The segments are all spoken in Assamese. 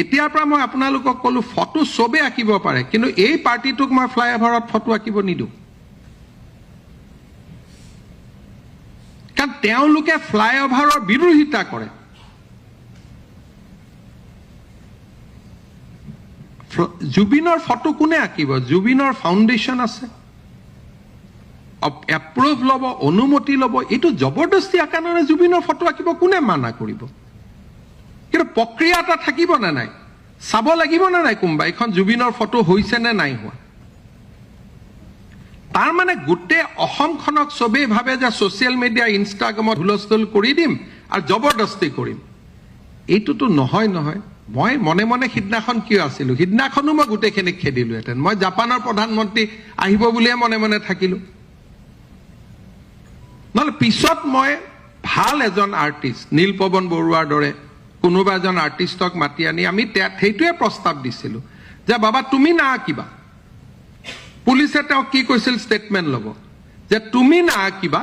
এতিয়াৰ পৰা মই আপোনালোকক ক'লো, ফটো চবেই আঁকিব পাৰে, কিন্তু এই পাৰ্টিটোক মই ফ্লাইঅভাৰত ফটো আঁকিব নিদিওঁ। কাৰণ তেওঁলোকে ফ্লাইঅভাৰৰ বিৰোধিতা কৰে। জুবিনৰ ফটো কোনে আঁকিব? জুবিনৰ ফাউণ্ডেশ্যন আছে, এপ্ৰুভ ল'ব, অনুমতি ল'ব। এইটো জবৰদস্তি আঁকা নহয়। জুবিনৰ ফটো আঁকিব কোনে মানা কৰিব? কিন্তু প্ৰক্ৰিয়া এটা থাকিব নে নাই, চাব লাগিব নে নাই কোনোবা এইখন জুবিনৰ ফটো হৈছে নে নাই হোৱা। তাৰ মানে গোটেই অসমখনক চবেই ভাবে যে ছ'চিয়েল মিডিয়া, ইনষ্টাগ্ৰামত হুলস্থুল কৰি দিম আৰু জবৰদস্তি কৰিম। এইটোতো নহয় নহয়। মই মনে মনে সিদিনাখন কিয় আছিলো? সিদিনাখনো মই গোটেইখিনিক খেদিলোহেঁতেন। মই জাপানৰ প্ৰধানমন্ত্ৰী আহিব বুলিয়ে মনে মনে থাকিলো। নহ'লে পিছত মই ভাল এজন আৰ্টিষ্ট, নীলপৱন বৰুৱাৰ দৰে কোনোবা এজন আৰ্টিষ্টক মাতি আনি আমি সেইটোৱে প্ৰস্তাৱ দিছিলো যে বাবা তুমি নাআঁকিবা। পুলিচে তেওঁক কি কৈছিল, ষ্টেটমেণ্ট ল'ব যে তুমি নাআঁকিবা,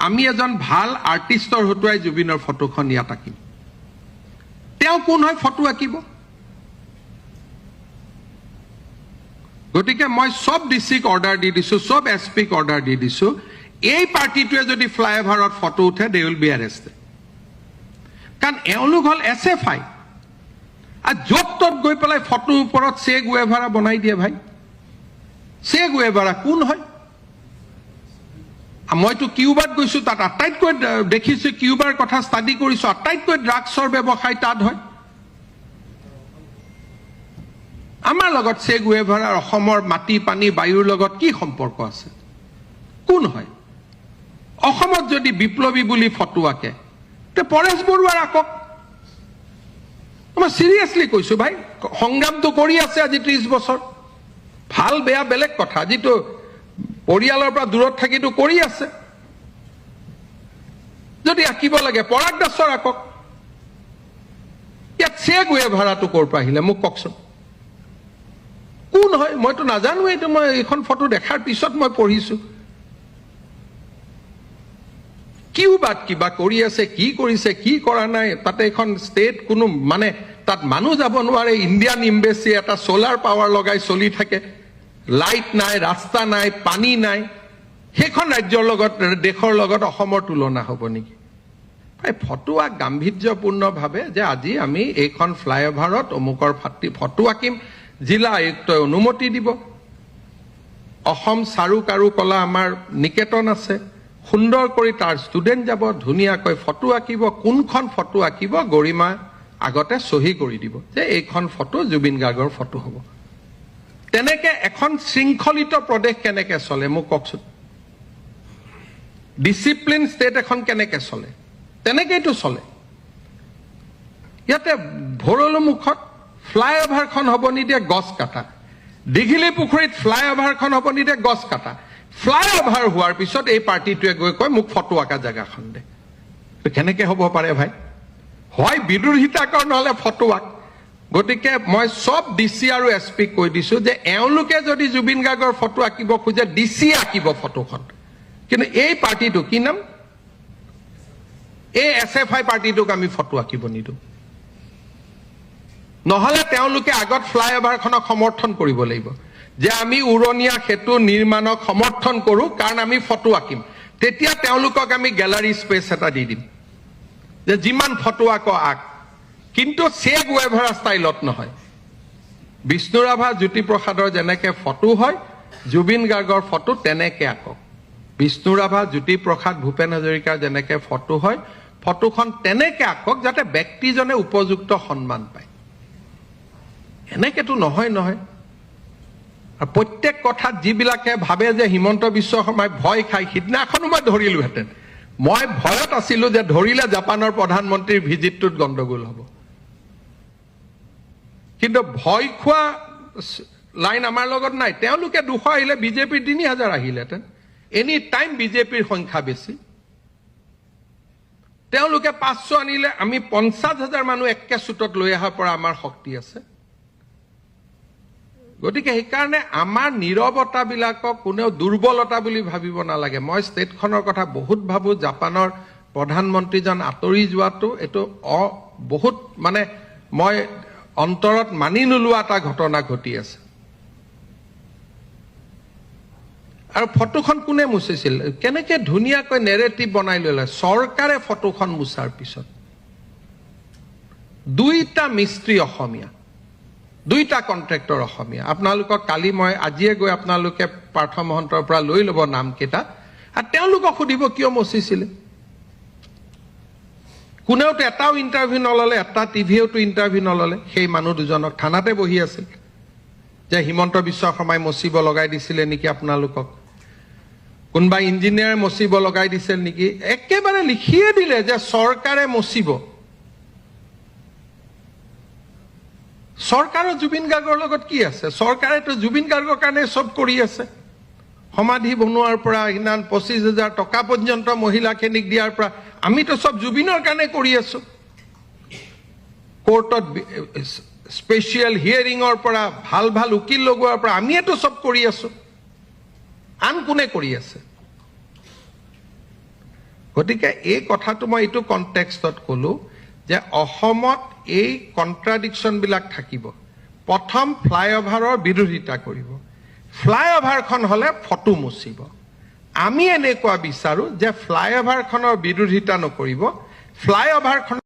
আমি এজন ভাল আৰ্টিষ্টৰ হতুৱাই জুবিনৰ ফটোখন ইয়াত আঁকিম। তেওঁ কোন হয় ফটো আঁকিব? গতিকে মই চব ডি চিক অৰ্ডাৰ দি দিছো, চব এছ পিক অৰ্ডাৰ দি দিছো, এই পাৰ্টিটোৱে যদি ফ্লাইঅভাৰত ফটো উঠে, they will be arrested. কাৰণ এওঁলোক হ'ল এছ এফ আই, আৰু য'ত ত'ত গৈ পেলাই ফটোৰ ওপৰত চে গুৱেভাৰা বনাই দিয়ে। ভাই, চে গুৱেভাৰা কোন হয়? মইতো কিউবাত গৈছো, তাত আটাইতকৈ দেখিছো, কিউবাৰ কথা ষ্টাডি কৰিছো, আটাইতকৈ ড্ৰাগছৰ ব্যৱসায় তাত হয়। আমাৰ লগত চে গুৱেভাৰাৰ অসমৰ মাটি পানী বায়ুৰ লগত কি সম্পৰ্ক আছে? কোন হয়? অসমত যদি বিপ্লৱী বুলি ফটো আঁকে, তে পৰেশ বৰুৱাৰ আঁকক। মই চিৰিয়াছলি কৈছো ভাই, সংগ্ৰামটো কৰি আছে আজি 30 বছৰ, ভাল বেয়া বেলেগ কথা, যিটো পৰিয়ালৰ পৰা দূৰত থাকিতো কৰি আছে। যদি আঁকিব লাগে পৰাগ দাসৰ আঁকক। ইয়াত চে গুৱেভাৰাটো ক'ৰ পৰা আহিলে মোক কওকচোন, কোন হয়? মইতো নাজানো এইটো, মই এইখন ফটো দেখাৰ পিছত মই পঢ়িছো। কিউবাত কিবা কৰি আছে, কি কৰিছে কি কৰা নাই, তাতে এখন ষ্টেট কোনো মানে তাত মানুহ যাব নোৱাৰে। ইণ্ডিয়ান ইম্বেচি এটা চ'লাৰ পাৱাৰ লগাই চলি থাকে, লাইট নাই, ৰাস্তা নাই, পানী নাই। সেইখন ৰাজ্যৰ লগত, দেশৰ লগত অসমৰ তুলনা হ'ব নেকি? ফটো আঁক গাম্ভীৰ্যপূৰ্ণভাৱে যে আজি আমি এইখন ফ্লাইঅভাৰত অমুকৰ ফটো আঁকিম, জিলা আয়ুক্তই অনুমতি দিব। অসম চাৰু কাৰু কলা আমাৰ নিকেতন আছে, সুন্দৰ কৰি তাৰ ষ্টুডেণ্ট যাব, ধুনীয়াকৈ ফটো আঁকিব। কোনখন ফটো আঁকিব গৰিমা আগতে চহী কৰি দিব যে এইখন ফটো জুবিন গাৰ্গৰ ফটো হ'ব। তেনেকে এখন শৃংখলিত প্ৰদেশ কেনেকে চলে মোক কওকচোন? ডিচিপ্লিন ষ্টেট এখন কেনেকে চলে? তেনেকেইতো চলে। ইয়াতে ভৰলুমুখত ফ্লাইঅভাৰখন হ'ব নিদিয়ে, গছ কাটা। দীঘলী পুখুৰীত ফ্লাইঅভাৰখন হ'ব নিদিয়ে, গছ কাটা। ফ্লাইঅভাৰ হোৱাৰ পিছত এই পাৰ্টিটোৱে গৈ কয় মোক ফটো আঁকা জেগাখন দে। কেনেকে হ'ব পাৰে ভাই? হয় বিৰোধিতা কৰ, নহ'লে ফটো আঁক। গতিকে মই চব ডি চি আৰু এছ পিক কৈ দিছো যে এওঁলোকে যদি জুবিন গাৰ্গৰ ফটো আঁকিব খোজে, ডি চি আঁকিব ফটোখন, কিন্তু এই পাৰ্টিটো কি নাম, এই এছ এফ আই পাৰ্টিটোক আমি ফটো আঁকিব নিদিওঁ। নহ'লে তেওঁলোকে আগত ফ্লাইঅভাৰখনক সমৰ্থন কৰিব লাগিব যে আমি উৰণীয়া সেতু নিৰ্মাণক সমৰ্থন কৰো, কাৰণ আমি ফটো আঁকিম। তেতিয়া তেওঁলোকক আমি গেলাৰী স্পেচ এটা দি দিম যে যিমান ফটো আঁক আঁক, কিন্তু চে গুৱেভাৰা ষ্টাইলত নহয়। বিষ্ণুৰাভা জ্যোতিপ্ৰসাদৰ যেনেকে ফটো হয়, জুবিন গাৰ্গৰ ফটো তেনেকে আঁকক। বিষ্ণুৰাভা, জ্যোতিপ্ৰসাদ, ভূপেন হাজৰিকাৰ যেনেকে ফটো হয়, ফটোখন তেনেকে আঁকক যাতে ব্যক্তিজনে উপযুক্ত সন্মান পায়। এনেকেতো নহয় নহয়। আৰু প্ৰত্যেক কথাত যিবিলাকে ভাবে যে হিমন্ত বিশ্ব শৰ্মাই ভয় খায়, সিদিনাখনো মই ধৰিলোহেঁতেন। মই ভয়ত আছিলো যে ধৰিলে জাপানৰ প্ৰধানমন্ত্ৰীৰ ভিজিটটোত গণ্ডগোল হ'ব, কিন্তু ভয় খোৱা লাইন আমাৰ লগত নাই। তেওঁলোকে 200 আহিলে বিজেপিৰ 3000 আহিলেহেঁতেন। এনি টাইম বিজেপিৰ সংখ্যা বেছি। তেওঁলোকে 500 আনিলে আমি 50,000 মানুহ একে চুটত লৈ অহাৰ পৰা আমাৰ শক্তি আছে। গতিকে সেইকাৰণে আমাৰ নীৰৱতাবিলাকক কোনেও দুৰ্বলতা বুলি ভাবিব নালাগে। মই ষ্টেটখনৰ কথা বহুত ভাবো। জাপানৰ প্ৰধানমন্ত্ৰীজন আঁতৰি যোৱাটো এইটো বহুত মানে মই অন্তৰত মানি নোলোৱা এটা ঘটনা ঘটি আছে। আৰু ফটোখন কোনে মুচিছিল? কেনেকে ধুনীয়াকৈ নেৰেটিভ বনাই ল'লে চৰকাৰে ফটোখন মোচাৰ পিছত। দুইটা মিস্ত্ৰী অসমীয়া, দুইটা কণ্ট্ৰেক্টৰ অসমীয়া। আপোনালোকক কালি মই আজিয়ে গৈ আপোনালোকে পাৰ্থ মহন্তৰ পৰা লৈ ল'ব নামকেইটা আৰু তেওঁলোকক সুধিব কিয় মচিছিলে। কোনেওতো এটাও ইণ্টাৰভিউ নল'লে, এটা টিভিয়েওতো ইণ্টাৰভিউ নল'লে। সেই মানুহ দুজনক থানাতে বহি আছিল যে হিমন্ত বিশ্ব শৰ্মাই মচিব লগাই দিছিলে নেকি আপোনালোকক, কোনোবা ইঞ্জিনিয়াৰে মচিব লগাই দিছিল নেকি। একেবাৰে লিখিয়ে দিলে যে চৰকাৰে মচিব। চৰকাৰৰ জুবিন গাৰ্গৰ লগত কি আছে? চৰকাৰেতো জুবিন গাৰ্গৰ কাৰণে চব কৰি আছে। সমাধি বনোৱাৰ পৰা সিদিনা 25,000 টকা পৰ্যন্ত মহিলাখিনিক দিয়াৰ পৰা আমিতো চব জুবিনৰ কাৰণে কৰি আছো। কোৰ্টত স্পেচিয়েল হিয়াৰিঙৰ পৰা ভাল ভাল উকিল লগোৱাৰ পৰা আমিয়েতো চব কৰি আছো, আন কোনে কৰি আছে? গতিকে এই কথাটো মই এইটো কনটেক্সটত ক'লো যে অসমত এই কণ্ট্ৰাডিকশ্যনবিলাক থাকিব। প্ৰথম ফ্লাইঅভাৰৰ বিৰোধিতা কৰিব, ফ্লাইঅভাৰখন হ'লে ফটো মুচিব। আমি এনেকুৱা বিচাৰোঁ যে ফ্লাইঅভাৰখনৰ বিৰোধিতা নকৰিব, ফ্লাইঅভাৰখন